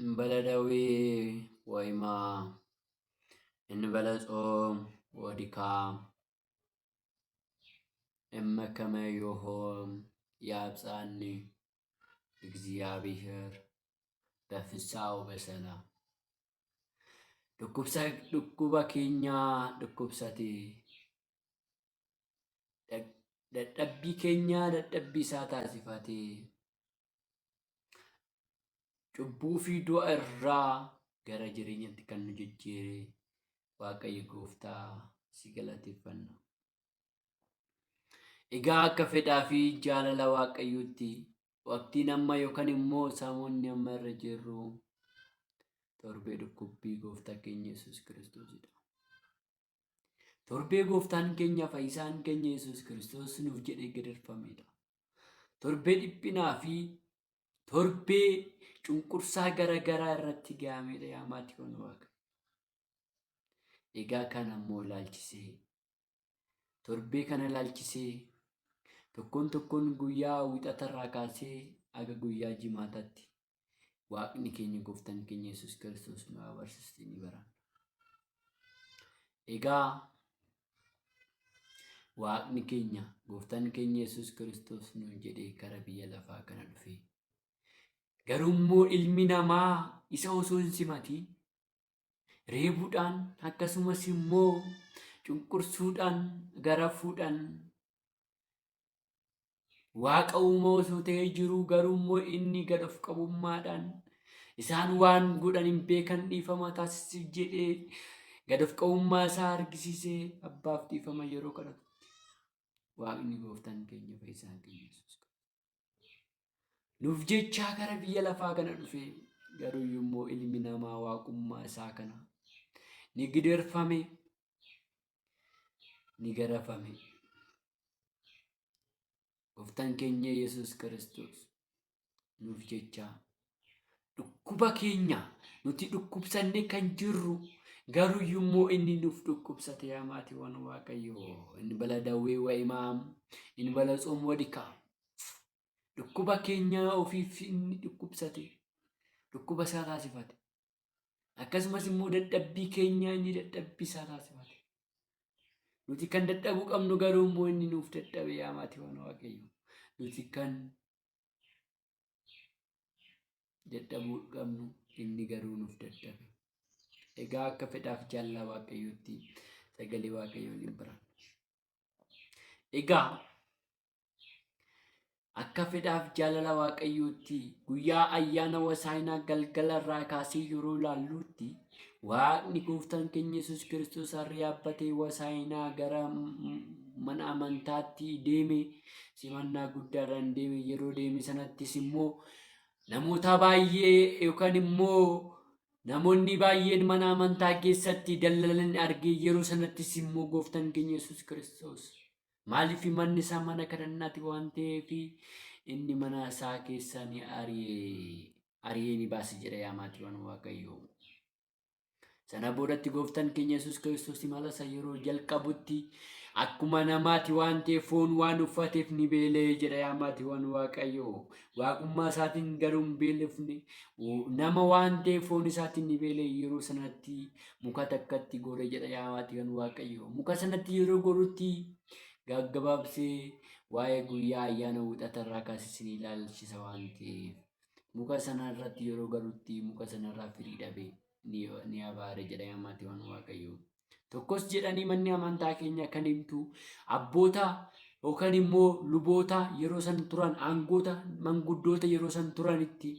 እንበለ ደዌ ወሕማም እንበለ ጾም ወድካም እመከመ ዮሆም ያብጽሐኒ እግዚአብሔር በፍስሐ ወበሰላም። Dhukkubsa dhukkuba keenyaa dhukkubsatee dadhabbii keenyaa dadhabbii isaa taasifatee cubbuu fi du'a irraa gara jireenyatti kan nu jijjiire Waaqayyo gooftaa si galateeffanna. Egaa akka fedhaa fi jaalala Waaqayyootti waqtiin amma yookaan immoo samoonni amma irra jirru torbee dhukkubbii gooftaa keenya Yesuus Kiristoosidha. Torbee gooftaan keenya fayyisaan keenya Yesuus Kiristoos nuuf jedhee gidirfamedha. Torbee dhiphinaa fi torbee cunqursaa gara garaa irratti ga'amedha yaa maatiiwwan Waaqa. Egaa kana immoo ilaalchisee torbee kana ilaalchisee tokkoon tokkoon guyyaa wixatarraa kaasee haga guyyaa jimaataatti Waaqni keenya gooftaan keenya Yesuus Kiristoos nu haa barsiisu ni baranna. Egaa Waaqni keenya gooftaan keenya Yesuus Kiristoos nuun jedhee kara biyya lafaa kana dhufe. Garuu immoo ilmi namaa isa osoo hin simatiin reebuudhaan akkasumas immoo cunqursuudhaan garafuudhaan Waaqa uumaa osoo ta'ee jiruu garuu immoo inni gad of qabummaadhaan isaan waan godhan hin beekan dhiifama taasisiif jedhee gad of qabummaa isaa argisiisee abbaaf dhiifama yeroo kadhatutti Waaqni gooftaan keenya fayyisaan keenya Yesuus nuuf jechaa gara biyya lafaa kana dhufe garuu immoo ilmi namaa waaqummaa isaa kana ni gidirfame ni garafame. Gooftaan keenya Yesuus Kiristoos nuuf jecha dhukkuba keenya nuti dhukkubsannee kan jirru garuu immoo inni nuuf dhukkubsate yaa maatiiwwan Waaqayyoo inni bala dawwee wa imaam inni bala tsoom wadika dhukkuba keenya ofiif inni dhukkubsate dhukkuba isaa taasifate Akkasumas immoo dadhabbii keenya inni dadhabbii isaa taasifate. Nuti kan dadhabuu qabnu garuu immoo inni nuuf dadhabe yaa maatiiwwan Waaqayyo. Nuti kan dadhabuu qabnu inni garuu nuuf dadhabe. Egaa akka fedhaaf jaalala Waaqayyootti sagalee Waaqayyoon hin baranna. Egaa Akka fedhaaf jaalala Waaqayyootti guyyaa ayyaana Wasaayinaa galgala irraa kaasee yeroo ilaalluutti Waaqni gooftaan keenya Yesuus Kiristoos harree yaabbatee Wasaayinaa gara mana amantaatti deeme simannaa guddaadhaan deeme yeroo deeme sanattis immoo namoota baay'ee yookaan immoo namoonni baay'een mana amantaa keessatti dallalan argee yeroo sanattis immoo gooftaan keenya Yesuus Kiristoos Maaliif manni isaa mana kadhannaati waan ta'eef inni mana isaa keessaa ni ari'e ari'ee ni baase jedha yaa maatiiwwan Waaqayyoo. Sana boodatti gooftaan keenya Yesuus Kiristoos imala isaa yeroo jalqabutti akkuma namaati waan ta'eef foon waan uffateef ni beela'e jedha yaa maatiiwwan Waaqayyoo. Waaqummaa isaatiin garuu hin beelofne nama waan ta'eef foon isaatiin ni beela'e yeroo sanatti muka takkatti gore jedha yaa maatiiwwan Waaqayyoo. Muka sanatti yeroo gorutti gaggabaabsee waa'ee guyyaa ayyaana wixata irraa kaasee isin ilaalchisa waan ta'eef muka sana irratti yeroo galutti muka sanarraa firii dhabe ni abaare jedha yaa maatiiwwan Waaqayyoo. Tokkos jedhanii manni amantaa keenya kan himtu abboota yookaan immoo luboota yeroo san turan aangoota manguddoota yeroo san turanitti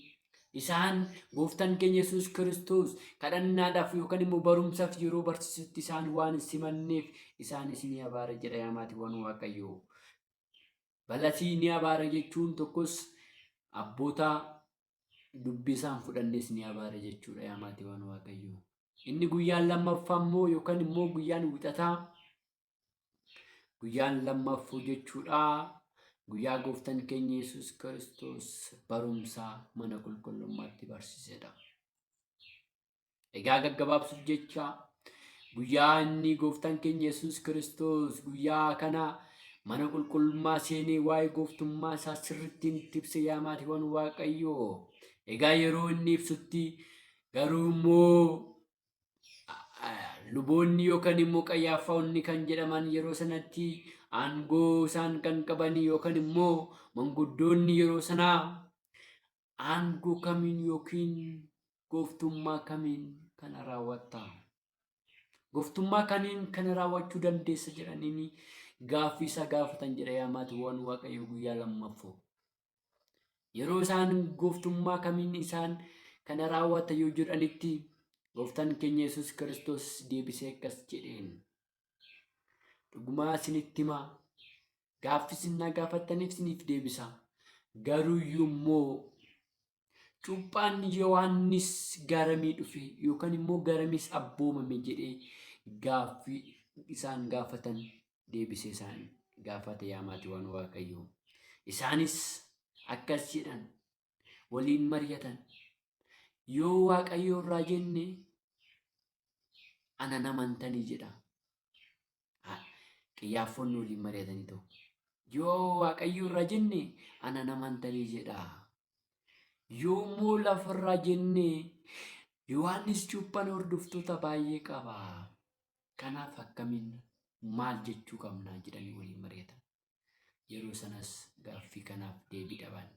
isaan gooftaan keenya Yesuus Kiristoos kadhannaadhaaf yookaan immoo barumsaaf yeroo barsiisutti isaan waan hin simanneef isaanis ni abaara jedha yaa maatiiwwan Waaqayyoo. Balasii ni abaara jechuun tokkos abboota dubbii isaan fudhannes ni abaara jechuudha yaa maatiiwwan Waaqayyoo. Inni guyyaan lammaffaa immoo yookaan immoo guyyaan wixataa guyyaan lammaffuu jechuudha. Guyyaa gooftaan keenya Yesuus Kiristoos barumsa mana qulqullummaatti barsiisedha. Egaa gaggabaabsuuf jecha guyyaa inni gooftaan keenya Yesuus Kiristoos guyyaa kana mana qulqullummaa seenee waa'ee gooftummaa isaa sirriitti nutti ibse yaa maatiiwwan Waaqayyoo. Egaa yeroo inni ibsutti Garuu immoo luboonni yookaan immoo qayyaaffaonni kan jedhaman yeroo sanatti aangoo isaan kan qabanii yookaan immoo manguddoonni yeroo sanaa aangoo kamiin yookiin gooftummaa kamiin kana raawwatta? Gooftummaa kamiin kana raawwachuu dandeessa jedhanii gaaffii isaa gaafatan jedha yaa maatiiwwan Waaqayyoo guyyaa lammaffoo. Yeroo isaan gooftummaa kamiin isaan kana raawwata yoo jedhanitti gooftaan keenya Yesuus Kiristoos deebisee akkas jedheen. Dhugumaa isinitti himaa gaaffii isin na gaafattaniif isiniif deebisa. Garuu immoo cuuphaan Yohaannis garamii dhufe yookaan immoo garamiis abboomame jedhee gaaffii isaan gaafatan deebisee isaan gaafate yaa maatiiwwan Waaqayyoo. Isaanis akkas jedhan waliin mari'atan. Yoo Waaqayyoo irraa jenne ana namantanii jedha. Qiyyaaffonni waliin mari'atanii ta'u. Yoo Waaqayyoo irraa jenne ana namantanii jedha. Yoo immoo lafarraa jenne Yohaannis cuuphaan hordoftoota baay'ee qaba. Kanaaf akkamiin maal jechuu qabna jedhanii waliin mari'atan. Yeroo sanas gaaffii kanaaf deebii dhaban.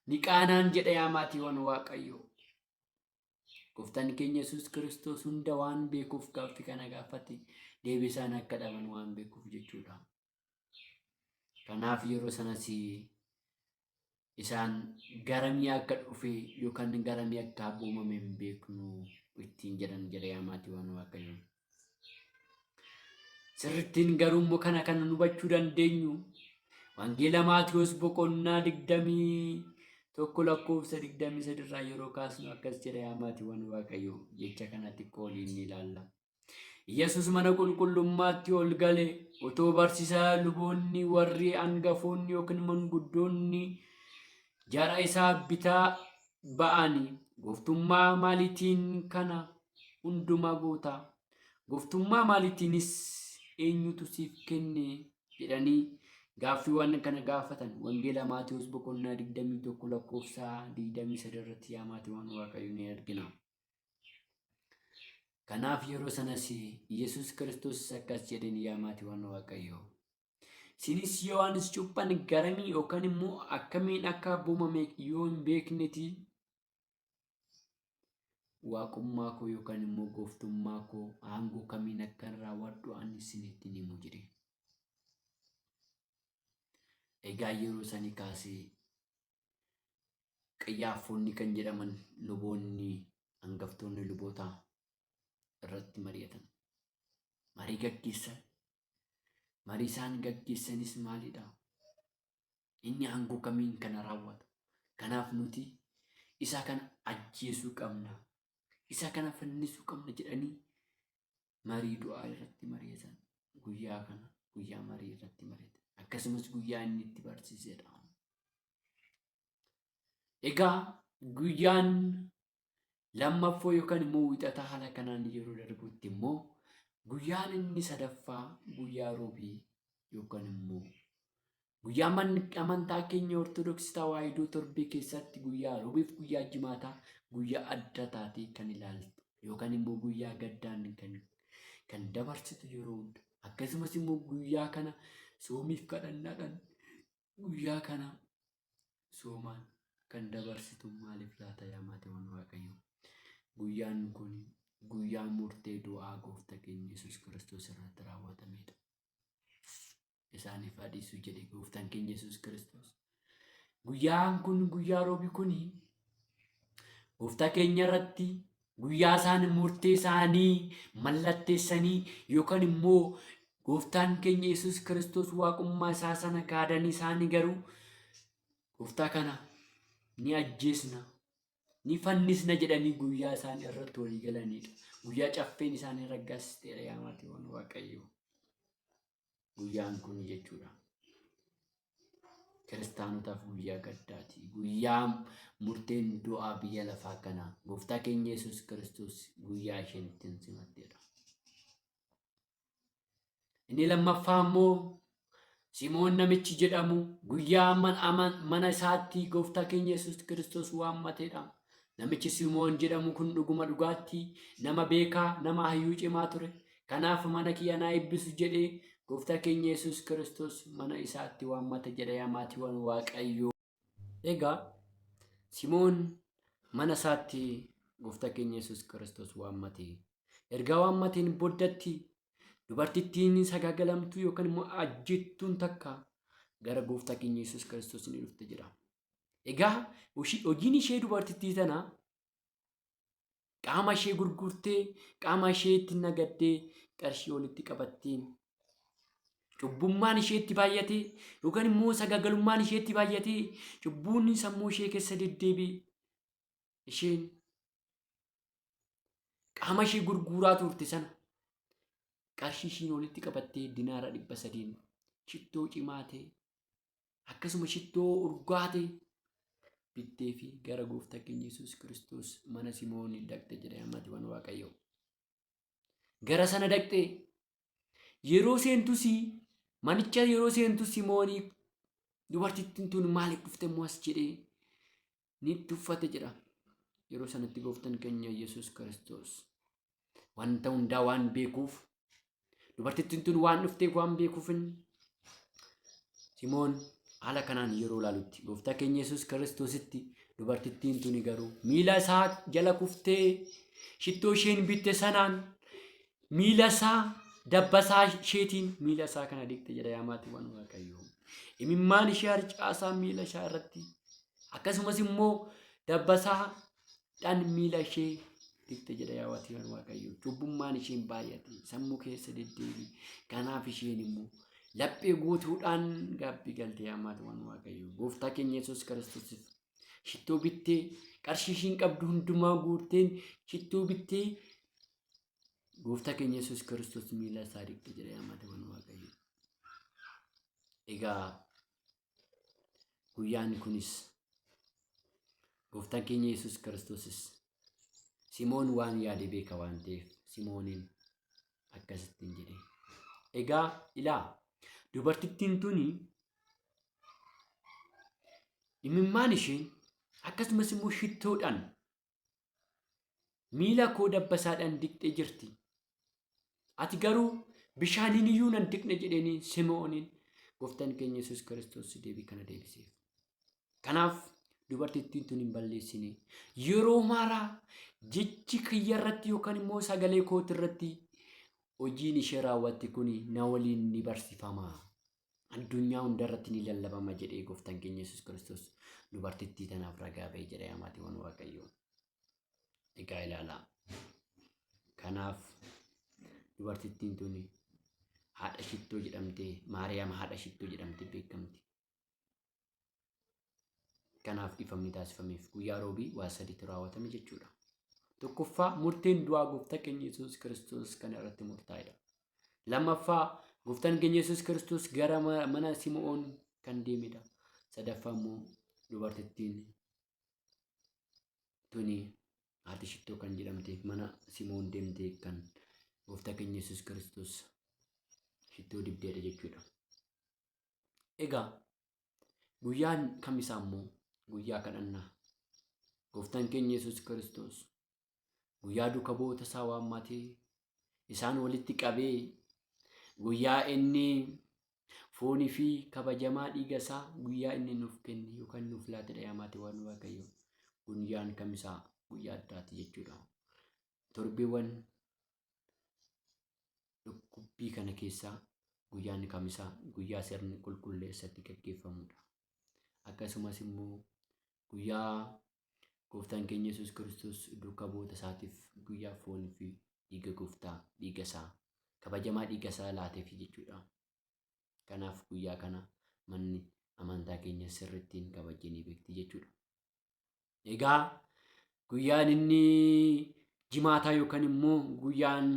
Ni qaanaan jedha yaa maatiiwwan Waaqayyoo. Gooftaan keenya Yesuus Kiristoos hunda waan beekuuf gaaffii kana gaafate deebii isaan akka dhaban waan beekuuf jechuudha. Kanaaf yeroo sanas isaan garamii akka dhufe yookaan garamii akka abboomame hin beeknu ittiin jedhan jedha yaa maatiiwwan Waaqayyoo. Sirrittiin garuu immoo kana kan hubachuu dandeenyu Wangeela Maatiyoos boqonnaa 21 lakkoofsa 23 irraa yeroo kaasnu akkas jedha yaa maatiiwwan Waaqayyoo jecha kana xiqqoo waliin ni ilaalla. Yesus mana qulqullummaatti ol gale otoo barsiisaa luboonni warri angafoonni yookiin manguddoonni jara isaa bitaa ba'ani gooftummaa maaliitiin kana hundumaa goota? Gooftummaa maaliitiinis eenyutu siif kenne jedhanii gaaffiiwwan kana gaafatan Wangeela Maatewos boqonnaa 21 lakkoofsa 23 irratti yaa maatiiwwan Waaqayyo ni argina. Kanaaf yeroo sanas Yesuus Kiristoos akkas jedheen yaa maatiiwwan Waaqayyoo. Isinis Yohaannis cuuphaan garamii yookaan immoo akkamiin akka abboomame yoo hin beekneti waaqummaa koo yookaan immoo gooftummaa koo aangoo kamiin akkan raawwadhu ani isinitti hin himu jedhe. Egaa yeroo sanii kaasee Qayyaaffonni kan jedhaman luboonni hangaftoonni lubootaa irratti mari'atan. Marii gaggeessan. Marii isaan gaggeessanis maalidha? Inni aangoo kamiin kana raawwata? Kanaaf nuti isa kana ajjeesuu qabna. Isa kana fannisuu qabna jedhanii marii du'aa irratti mari'atan. Guyyaa kana guyyaa marii irratti mari'atan. Akkasumas guyyaa inni itti barsiisedha. Egaa guyyaan lammaffoo yookaan immoo wixataa haala kanaan yeroo darbutti immoo guyyaan inni sadaffaa guyyaa roobii yookaan immoo guyyaa amantaa keenya Ortodoksii Tawaahidoo torbee keessatti guyyaa roobiif guyyaa jimaataa guyyaa adda taatee kan ilaaltu yookaan immoo guyyaa gaddaan kan dabarsitu yeroo hunda akkasumas immoo guyyaa kana soomiif kadhannaadhaan Guyyaa kana soomaan kan dabarsitu maaliif laata yaa maatiiwwan Waaqayyoo? Guyyaan kun guyyaa murtee du'aa gooftaa keenya Yesuus Kiristoos irratti raawwatamedha. Isaaniif adiisu jedhe gooftaan keenya Yesuus Kiristoos. Guyyaan kun guyyaa roobi kun gooftaa keenya irratti guyyaa isaan murtee isaanii mallatteessanii yookaan immoo gooftaan keenya Yesuus Kiristoos waaqummaa isaa sana kaadanii isaanii garuu gooftaa kana ni ajjeesna ni fannisna jedhanii guyyaa isaan irratti walii galanidha. Guyyaa caffeen isaanii raggaasisteedha yaa maatiiwwan Waaqayyoo. Guyyaan kun jechuudha. Kiristaanotaaf guyyaa gaddaati. Guyyaa murteen du'aa biyya lafaa kana gooftaa keenya Yesuus Kiristoos guyyaa isheen ittiin simatteedha. Inni lammaffaa immoo Simoon namichi jedhamu guyyaa mana isaatti gooftaa keenya Yesuus Kiristoos waammateedha. Namichi Simoon jedhamu kun dhuguma dhugaatti nama beekaa, nama hayyuu cimaa ture. Kanaaf mana kiyya naa eebbisu jedhee gooftaa keenya Yesuus Kiristoos mana isaatti waammate jedha yaa maatiiwwan Waaqayyoo. Egaa Simoon mana isaatti gooftaa keenya Yesuus Kiristoos waammate. Ergaa waammateen booddatti dubartittiin sagaagalamtuu yookaan immoo ajjettuun takka gara gooftaa keenya Yesuus Kiristoos ni dhufte jedha. Egaa hojiin ishee dubartittii tana qaama ishee gurgurtee qaama isheetti nagaddee qarshii walitti qabatteen cubbummaan isheetti baay'atee yookaan immoo sagaagalummaan isheetti baay'atee cubbuun sammuu ishee keessa deddeebi'e isheen qaama ishee gurguraa turte sana qarshii ishiin walitti qabattee dinaara 300n shittoo cimaa ta'e akkasuma shittoo urgaa ta'e bittee fi gara gooftaa keenya Yesuus Kiristoos mana Simoon dhaqxe jedhee maatiiwwan Waaqayyoo. Gara sana dhaqxe yeroo seentus manicha yeroo seentu Simoonii dubartittiin tun maaliif dhufte immoo as jedhee ni tuffate jedha. Yeroo sanatti gooftaan keenya Yesuus Kiristoos wanta hundaa waan beekuuf dubartittiin tun waan dhufteef waan beekuufin Simoon haala kanaan yeroo ilaalutti gooftaa keenya Yesuus Kiristoositti dubartittiin tuni garuu miila isaa jala kuftee shittoo isheen bitte sanaan miila isaa dabbasaa isheetiin miila isaa kana dhiqxe jedha yaa maatiiwwan Waaqayyoo. Imimmaan ishee harcaasaa miila isaa irratti akkasumas immoo dabbasaa dhaan miila ishee dhiqxe jedha yaa maatiiwwan Waaqayyoo. Cubbummaan isheen baay'ate sammuu keessa deddeebi. Kanaaf isheen immoo laphee guutuudhaan gaabbii galte yaa maatiiwwan Waaqayyoo. Gooftaa keenya Yesuus Kiristoosiif shittoo bittee qarshii ishiin qabdu hundumaa guurteen shittoo bittee gooftaa keenya Yesuus Kiristoos miila isaa dhiqxe jedha yaa maatiiwwan Waaqayyoo. Egaa guyyaan kunis gooftaan keenya Yesuus Kiristoosis Simoon waan yaade beeka waan ta'eef Simooniin akkasittiin jedhe. Egaa ilaa dubartittiin tuni imimmaan isheen akkasumas immoo shittoodhaan Miila koo dabbasaadhaan diqxee jirti. Ati garuu bishaaniin iyyuu nan diqne jedheeni Simooniin gooftaan keenya Yesuus Kiristoos deebii kana deebiseef. Kanaaf dubartittiin tun hin balleessine. Yeroo maraa jechi kiyya irratti yookaan immoo sagalee kooti irratti hojiin ishee raawwatte kun na waliin ni barsifama. Addunyaa hunda irratti ni lallabama jedhee gooftaan keenya Yesuus Kiristoos dubartittii tanaaf ragaa ba'e jedha yaa maatiiwwan Waaqayyoo. Egaa ilaalaa. Kanaaf dubartittiin tuni haadha shittoo jedhamtee Maariyaam haadha shittoo jedhamtee beekamti. Kanaaf dhiifamni taasifameef guyyaa roobii waa sadiitu raawwatame jechuudha. Tokkoffaa murteen du'aa gooftaa keenya Yesuus Kiristoos kan irratti murtaa'edha. Lammaffaa gooftaan keenya Yesuus Kiristoos gara mana Simo'oon kan deemedha. Sadaffaa immoo dubartittiin tuni haati shittoo kan jedhamte mana Simoon deemtee kan gooftaa keenya Yesuus Kiristoos shittoo dibdeedha jechuudha. Egaa guyyaan kamisaa immoo guyyaa kadhannaa. Gooftaan keenya Yesuus Kiristoos guyyaa duuka bu'oota isaa waammatee isaan walitti qabee guyyaa inni foonii fi kabajamaa dhiiga isaa guyyaa inni nuuf kenne yookaan nuuf laatedha yaa maatiiwwan Waaqayyoo. Guyyaan kamisaa guyyaa addaati jechuudha. Torbeewwan dhukkubbii kana keessaa guyyaan kamisaa guyyaa sirni qulqulleessatti gaggeeffamudha. Akkasumas immoo guyyaa gooftaan keenya Yesuus Kiristoos duuka bu'oota isaatiif guyyaa foonii fi dhiiga gooftaa dhiiga isaa kabajamaa dhiiga isaa laateef jechuudha. Kanaaf guyyaa kana manni amantaa keenya sirrittiin kabajjee ni beekti jechuudha. Egaa guyyaan inni jimaataa yookaan immoo guyyaan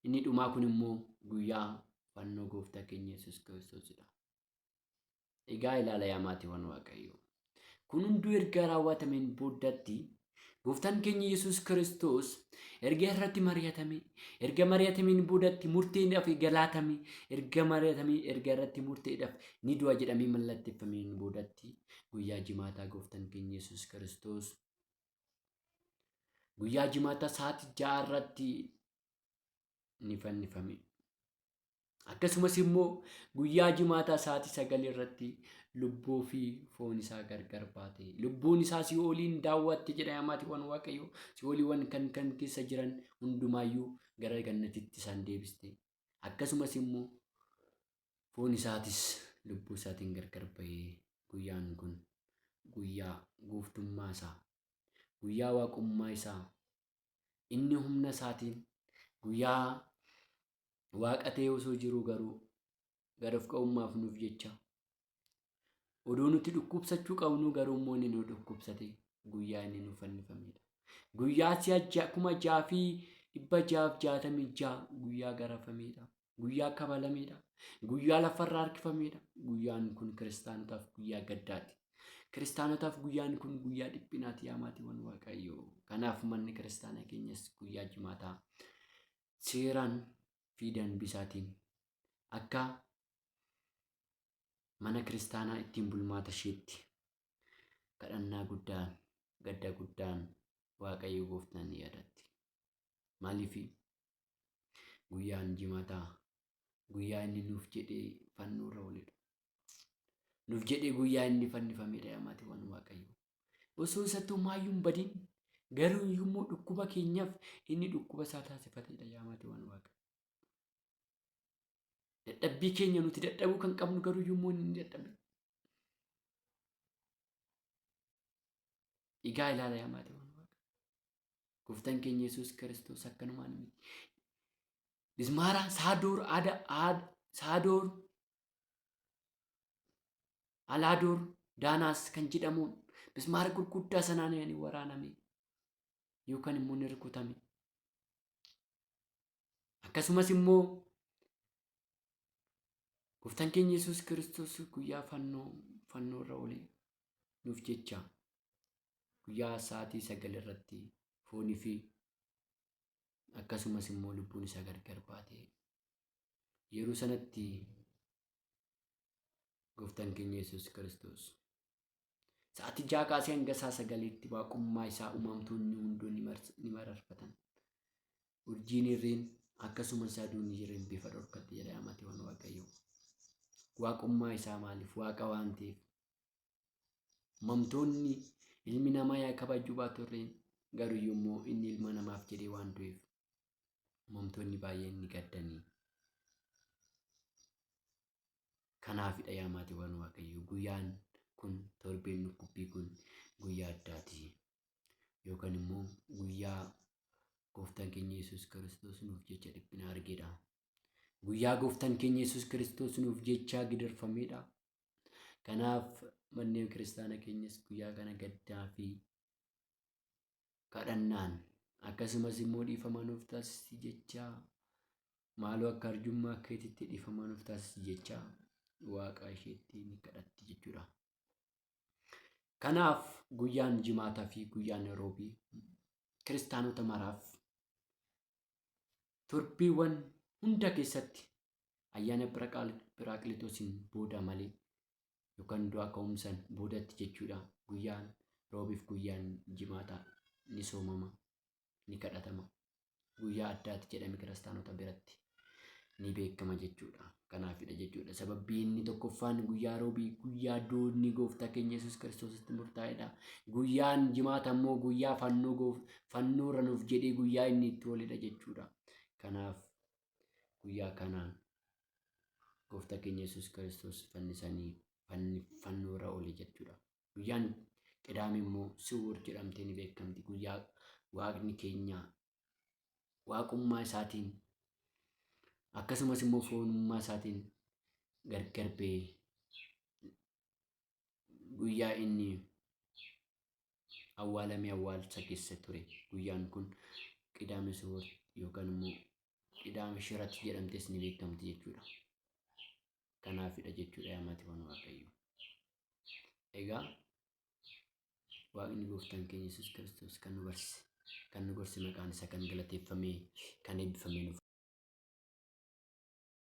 inni dhumaa kun immoo guyyaa fannoo gooftaa keenya Yesuus Kiristoosidha. Egaa ilaala yaa maatiiwwan Waaqayyoo. Kun hunduu erga raawwatameen booddatti gooftaan keenya Yesuus Kiristoos erga irratti mari'atame, erga mari'atameen boodatti murteedhaaf erga laatame, erga mari'atamee erga irratti murteedhaaf ni du'a jedhamee mallatteeffameen boodatti guyyaa jimaataa gooftaan keenya Yesuus Kiristoos Guyyaa jimaataa sa'aatii 6 irratti ni fannifame. Akkasumas immoo guyyaa jimaataa sa'aatii 9 irratti lubbuu fi foon isaa gargar baate. Lubbuun isaa si'ooliin daawwatte jedha yaa maatiiwwan Waaqayyoo. Si'ooliiwwan kan kan keessa jiran hundumaayyuu gara gannatitti isaan deebiste. Akkasumas immoo foon isaatis lubbuu isaatiin gargar bahee guyyaan kun guyyaa gooftummaa isaa, guyyaa waaqummaa isaa, inni humna isaatiin guyyaa Waaqa ta'ee osoo jiruu garuu gad of qabummaaf nuuf jecha odoo nuti dhukkubsachuu qabnuu garuu immoo inni nu dhukkubsate guyyaa inni nu fannifamedha. Guyyaa si'a 6666 guyyaa garafamedha. Guyyaa kabalamedha. Guyyaa lafarraa harkifamedha. Guyyaan kun kiristaanotaaf guyyaa gaddaati. Kiristaanotaaf guyyaan kun guyyaa dhiphinaati yaa maatiiwwan Waaqayyoo. Kanaaf manni kiristaanaa keenyas guyyaa jimaataa seeraan fi danbisaatiin akka mana kiristaanaa ittiin bulmaata isheetti kadhannaa guddaan gadda guddaan Waaqayyo gooftaan ni yaadatti. Maaliif guyyaan jimaataa guyyaa inni nuuf jedhee fannoo irra ooledha. Nuuf jedhee guyyaa inni fannifamedha yaa maatiiwwan Waaqayyoo. Osoo isatti homaayyuu hin badin garuu immoo dhukkuba keenyaaf inni dhukkuba isaa taasifatedha yaa maatiiwwan Waaqayyoo. Dadhabbii keenya nuti dadhabuu kan qabnu garuu immoo inni ni dadhabe. Egaa ilaala yaa maatiiwwan Waaqayyoo. Gooftaan keenya Yesuus Kiristoos akkanumaan miti. Mismaara Saadoor Ada Ad Saadoor Alaadoor Daanaas kan jedhamuun mismaara gurguddaa sanaan ni waraaname yookaan immoo ni rukutame. Akkasumas immoo gooftaan keenya Yesuus Kiristoos guyyaa fannoo fannoo irra oole nuuf jecha guyyaa sa'aatii 9 irratti foonii fi akkasumas immoo lubbuun isaa gargar baate. Yeroo sanatti gooftaan keenya Yesuus Kiristoos sa'aatii 6 kaasee hanga sa'a 9tti waaqummaa isaa uumamtoonni hunduu ni mararfatan. Urjiin irreen akkasumas aduun irreen bifa dhorkatte jedha maatiiwwan Waaqayyoo. Waaqummaa isaa maaliif waaqa waan ta'eef uumamtoonni ilmi namaa yaa kabajuu baatu irreen garuu immoo inni ilma namaaf jedhee waan du'eef uumamtoonni baay'een ni gaddanii. Kanaafidha yaa maatiiwwan Waaqayyoo guyyaan kun torbeen dhukkubbii kun guyyaa addaati. Yookaan immoo guyyaa gooftaan keenya Yesuus Kiristoos nuuf jecha dhiphina argedha. Guyyaa gooftaan keenya Yesuus Kiristoos nuuf jecha gidirfamedha. Kanaaf manneen kiristaana keenyas guyyaa kana gaddaa fi kadhannaan akkasumas immoo dhiifama nuuf taasisi jecha maaloo akka arjummaa keetitti dhiifama nuuf taasisi jecha waaqa isheetti ni kadhatti jechuudha. Kanaaf guyyaan jimaataa fi guyyaan roobii kiristaanota maraaf torbeewwan hunda keessatti ayyaana Phiraaqilitoosiin booda malee yookaan du'aa ka'umsaan boodatti jechuudha. Guyyaan roobiif guyyaan jimaataa ni soomama, ni kadhatama. Guyyaa addaati jedhame kiristaanota biratti ni beekama jechuudha. Kanaafidha jechuudha. Sababbii inni tokkoffaan guyyaa roobii guyyaa doonni gooftaa keenya Yesuus Kiristoositti murtaa'edha. Guyyaan jimaata immoo guyyaa fannoo fannoorra nuuf jedhee guyyaa inni itti ooledha jechuudha. Kanaaf guyyaa kanaan gooftaa keenya Yesuus Kiristoos fannisanii fannoorra oole jechuudha. Guyyaan qidaame immoo siwur jedhamtee ni beekamti. Guyyaa waaqni keenya waaqummaa isaatiin akkasumas immoo foonummaa isaatiin gargar ba'ee guyyaa inni awwaalamee awwaalcha keessa ture. Guyyaan kun qidaame siwur yookaan immoo qidaame shirat jedhamtees ni beekamti jechuudha. Kanaafidha jechuudha yaa maatiiwwan Waaqayyoo. Egaa Waaqni gooftaan keenya Yesuus Kiristoos kan nu barsiise, kan nu gorse maqaan isaa kan galateeffamee, kan eebbifamee nuuf.